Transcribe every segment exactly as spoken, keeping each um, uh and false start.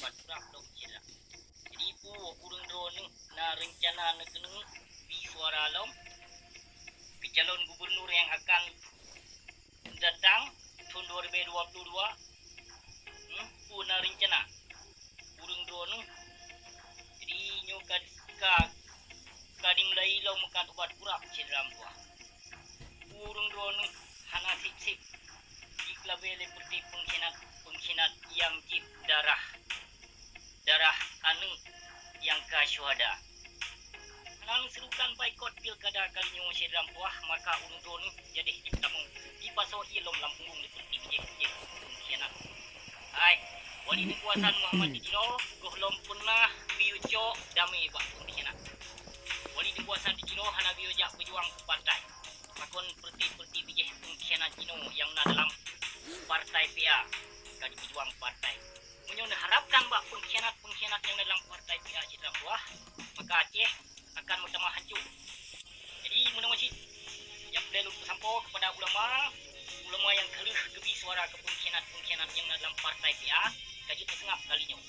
Pat kurab lom syedara. Jadi peue ureuëng droeneueh na reuncana neukeuneuk bi suara lom keu calon gubunur nyang akan datang thon dua ribu dua puluh dua? Hmm, peue na reuncana ureuëng droeneueh? Jadi nyoe ka, ka, ka dimulai lom meukat ubat kurab syedara meutuah. Ureuëng droeneueh hana sép-sép jikeulabée lé peureuté peungkhianat-peungkhianat nyang jieb darah, darah aneuëk nyang ka syuhada. Nang seurukan baikot pilkada kali nyoe syedara meutuah, maka ureuëng droeneueh jadeh jeuet tamong dipasoe ié lom lam punggong lé peureuté bijéh-bijéh peungkhianat. Hai, Wali Nanggroe Hasan Muhammad Tijroh, gohlom peunah piucok damé bak peungkhianat. Wali Nanggroe Hasan Tijroh hana piujak peujuang keu partai. Pakon peureuté-peureuté bijéh peungkhianat jinoe nyang na dalam partai P A ka jipeujuang partai. Meunyoe neuharapkan bak peungkhianat-peungkhianat nyang na dalam partai P A syedara meutuah, maka Aceh akan meutamah hancô. Jadi meunoe cit nyang peureulée lôn peusampoe keupada ulama, ulama nyang ka lheueh geubi suara keu peungkhianat-peungkhianat nyang na dalam partai P A, ka jeuet teuseungab kali nyoe.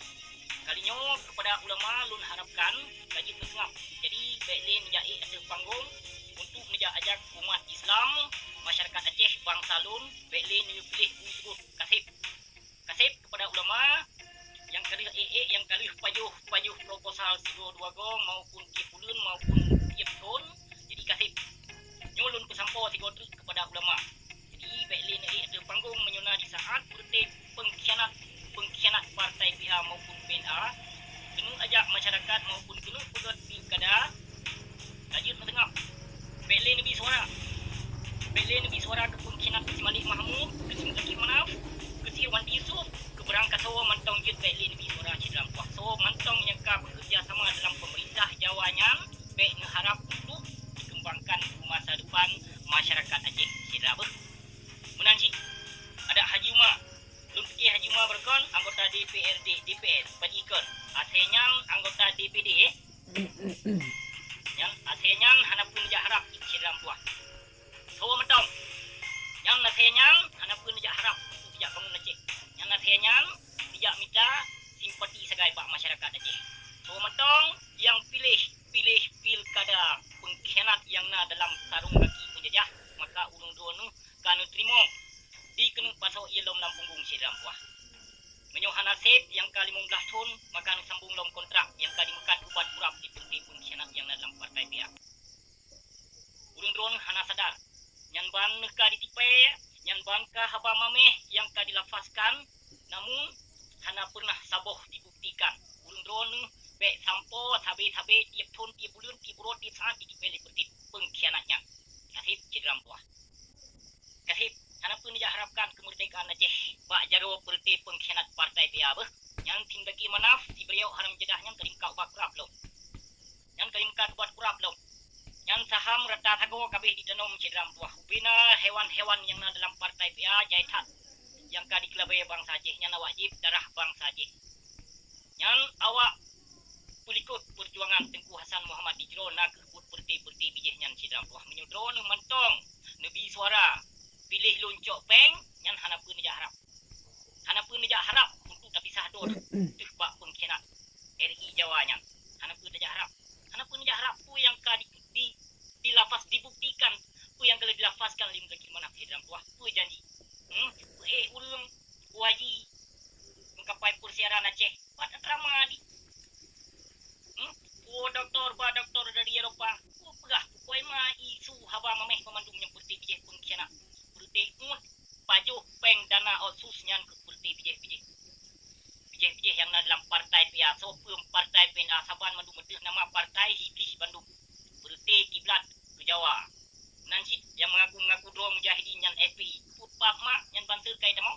Kali nyoe keupada ulama lôn harapkan ka jeuet teuseungab. Jadi bék lé neujak ék ateueh panggong untuk neujak ajak umat Islam, masyarakat Aceh, bansa lôn, bék lé neuyue piléh bui seugot. Kaseb, kaseb keupada ulama nyang ka lheueh ék-ék, nyang ka lheueh pajoh-pajoh proposal sigoe dua goe maupun tieb buleuen maupun tieb thon. Jadi kaseb. Nyoe lôn peusampoe sigoe treuk keupada ulama. Jadi bék lé neuék ateueh panggong meunyoe na di saát peureuté peungkhianat-peungkhianat partai P A maupun P N A keuneuk ajak masyarakat maupun keuneuk peugét pilkada, ka jeuet meuteungab. Bék lé neubi suara. Bék lé neubi suara keu peungkhianat keu si Malik Mahmud, keu si Muzakir Manaf, keu si Irwandi Yusuf, keu beurangkasoe mantong jeuet bék lé neubi suara syedara meutuah. Soe mantong nyang ka beukeureuja sama dalam peumeurintah Jawa nyan bék neuharab untuk dikeumbangkan keu masa depan masyarakat Aceh syedara beuh. Meunan cit, adak Haji Uma. Lôn piké Haji Uma beureugon anggota D P R D, D P R, Pak Jikon. Asée nyan anggota D P D, eh? Nyan asée nyan hana peue neujak harab syedara meutuah. Soe mantong. Nyan asée nyan hana peue neujak harab, neujak bangun Aceh. Nyan asée nyan neujak mita simpati sagai bak masyarakat Aceh. Soe mantong nyang piléh, piléh pilkada peungkhianat nyang na dalam sarong gaki peunjajah, maka ureuëng droeneueh ka neuteurimong dikeuneuk pasoe ié lom lam punggong syedara meutuah. Meunyoe hana sép nyang ka limong blaih thon, maka neusambong lom kontrak nyang ka dimeukat ubat kurab di peureuté peungkhianat nyang na dalam partai P A. Ureuëng droeneueh hana sadar, nyan ban neuh ka ditipée, nyan ban ka haba maméh nyang ka dilafazkan, namun hana peunah saboh dibuktikan. Ureuëng droeneueh bék sampoe sabe-sabe tieb thon, tieb buleuen, tieb uroe, tieb saát jitipée lé peureuté peungkhianat nyan. Kaseb syedara meutuah. Kaseb, hana peue neujak harabkan keumeurdekaan Aceh bak jaroe peureuté peungkhianat partai P A beuh. Nyan si Muzakir Manaf, si Bariok Haram Jadah nyan ka dimeukat ubat kurab lom. Nyan ka dimeukat ubat kurab lom. Nyan saham rata sagoe ka abéh jitanom syedara meutuah. Ubena hewan-hewan nyang na dalam partai P A jai that nyang ka dikeulabée bansa Aceh, nyan awak jieb darah bansa Aceh. Nyan awak peulikot peujuangan Teungku Hasan Muhammad Tijroh na kheueh buet peureuté-peureuté bijéh nyan syedara meutuah. Meunyoe droeneueh mantong neubi suara piléh lôn cok péng, nyan hana peue neujak harab. Hana peue neujak harab untuk tapisah droe teuh bak peungkhianat R I Jawa nyan. Hana peue neujak harab. Hana peue neujak harab peue nyang ka di, di, dilafaz, dibuktikan, peue nyang ka lheueh dilafazkan lé Muzakir Manaf syedara meutuah, peue janji. Hmm? Peue éh ureuëng, peue haji, meukapai peusiaran Aceh, pat teuma di. Hmm? Peue doktor, ba doktor dari Eropa, peue peugah, peue ma isu haba maméh banmandum nyang peureuté bijéh peungkhianat. Peureuté ngon pajoh péng dana otsus nyan keu peureuté bijéh-bijéh. Bijéh-bijéh nyang na dalam partai P A, soe peue partai P N A, saban mandum meudeuh nama partai iblih bandum. Peureuté kiblat keu Jawa. Nan cit nyang meungaku-mengaku droe mujahidin nyan F P I. Peue pap mak nyan bansa kai tamong.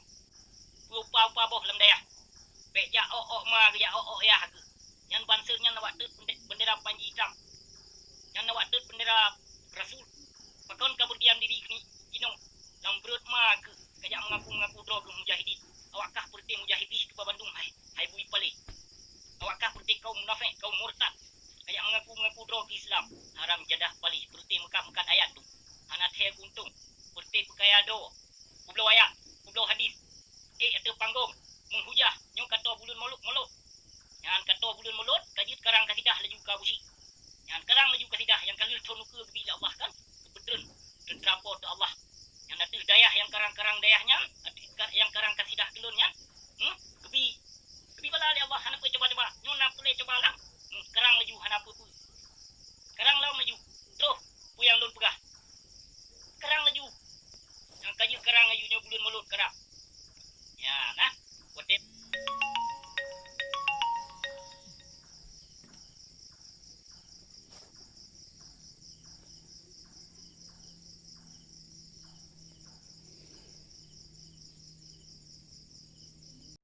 Peue upa-upa boh lam dayah. Bék jak ôk-ôk ma geujak ôk-ôk yah geuh. Nyan bansa nyan awak teut bende-, bendera Panji Itam. Nyan awak teut bendera Rasul. Pakon ka beudiam diri keunoe jinoe lam breuet ma geuh kajak meungaku-mengaku droe geuh mujahidin. Awak kah peureuté mujahidin keu bandum hai, hai bui palé. Awak kah peureuté kaum munafék, kaum murtad. Kajak meungaku-mengaku droe geuh Islam. Haram jadah palé, peureuté meukat-meukat ayat tu. Hana thèe keuntông, peureuté peukaya droe. Peubloe ayat, peubloe hadis. Ék ateueh panggong, meuhujah, nyoe ka toe buleuen Molot, Molot. Nyan ka toe buleuen Molot, ka jeuet karang kasidah laju ka Abusyik. Nyan karang laju kasidah nyang ka lheueh thon ukeue geubri lé Allah kan, keu peudreun, peudreun teurampo teu Allah. Nyan ateueh dayah nyang karang-karang dayah